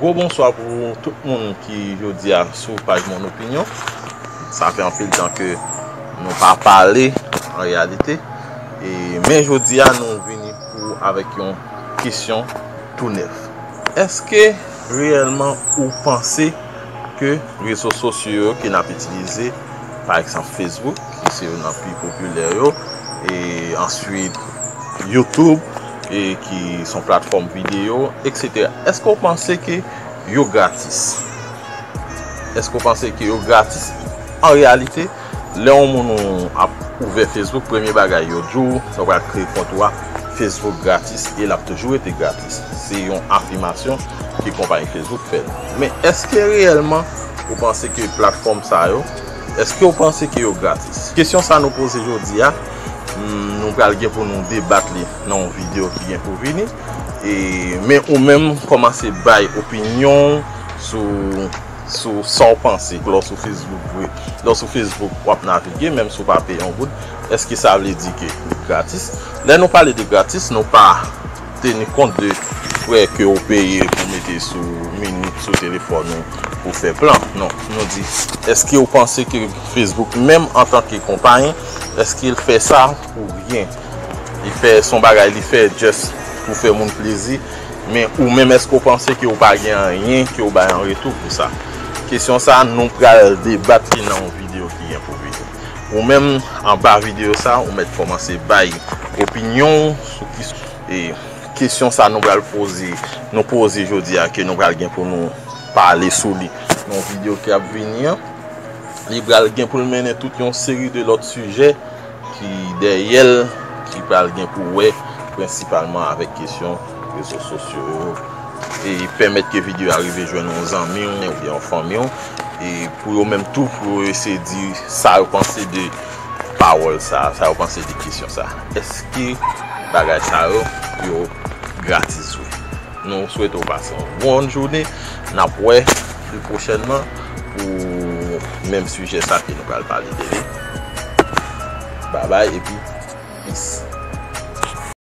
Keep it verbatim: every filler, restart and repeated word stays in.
Gwo bonswa pou tout moun ki jodi a sou paj Mon Opinion. Sa fè anpil tan ke nou pa pale an reyalite. E, men jodi a nou vini pou avèk yon kesyon tou nèf. Èske reyèlman ou panse ke rezo sosyo yo ke n ap itilize, pa egzanp Facebook, ki se youn nan pi popilè yo, e answit YouTube, e ki se yon platfòm videyo, etsetera. Èske w panse ke yo gratis? Èske w panse ke yo gratis? An reyalite, lè yon moun ou ap ouvè Facebook, premye bagay yo di w, lè w pral kreye kont ou a, Facebook gratis e l ap toujou rete gratis. Se yon afimasyon ke konpayi Facebook fè. Men èske reyèlman ou panse ke platfòm sa yo, èske w panse ke yo gratis? Kesyon sa nou poze jodi a, mm, nou pral gen pou nou debat li nan yon videyo ki gen pou vini. E, men ou menm kòmanse bay opinyon w sou, sou sa w panse lè w sou Facebook vre. Lè w sou Facebook, w ap navige, menm si w pa peye yon goud, èske sa vle di ke li gratis? Lè nou pale de gratis, nou pa teni kont de frè ke w peye pou mete sou minit sou telefòn ou pou fè plan. Non, nou di, èske w panse ke Facebook, menm antanke konpayi, èske l fè sa pou ryen? Li fè, se yon bagay li fè just pou fè moun plezi, men ou menm, èske w panse ke w pa gen anyen ke w bay an retou pou sa? Kesyon sa, nou pral debat li nan yon videyo ki gen pou vini. Ou menm, anba videyo sa, ou mèt kòmanse bay opinyon w sou ki, e, kesyon sa nou pral poze, nou poze jodi a, ke nou pral gen pou nou pale sou li nan videyo ki ap vini an. Li pral gen pou l mennen tout yon seri de lòt sijè ki dèyè l, ki pral gen pou wè prensipalman avèk kesyon rezo sosyo yo, e pèmèt ke videyo a rive jwenn yon zanmi w oubyen yon fanmi w, e pou yo menm tou, pou yo eseye di sa yo panse de pawòl sa, sa yo panse de kesyon sa. Èske bagay sa yo, yo gratis vre? Nou swete w pase yon bon jounen. N ap wè pi pwochènman pou menm sijè sa ke nou pral pale de li. Babay epi peace.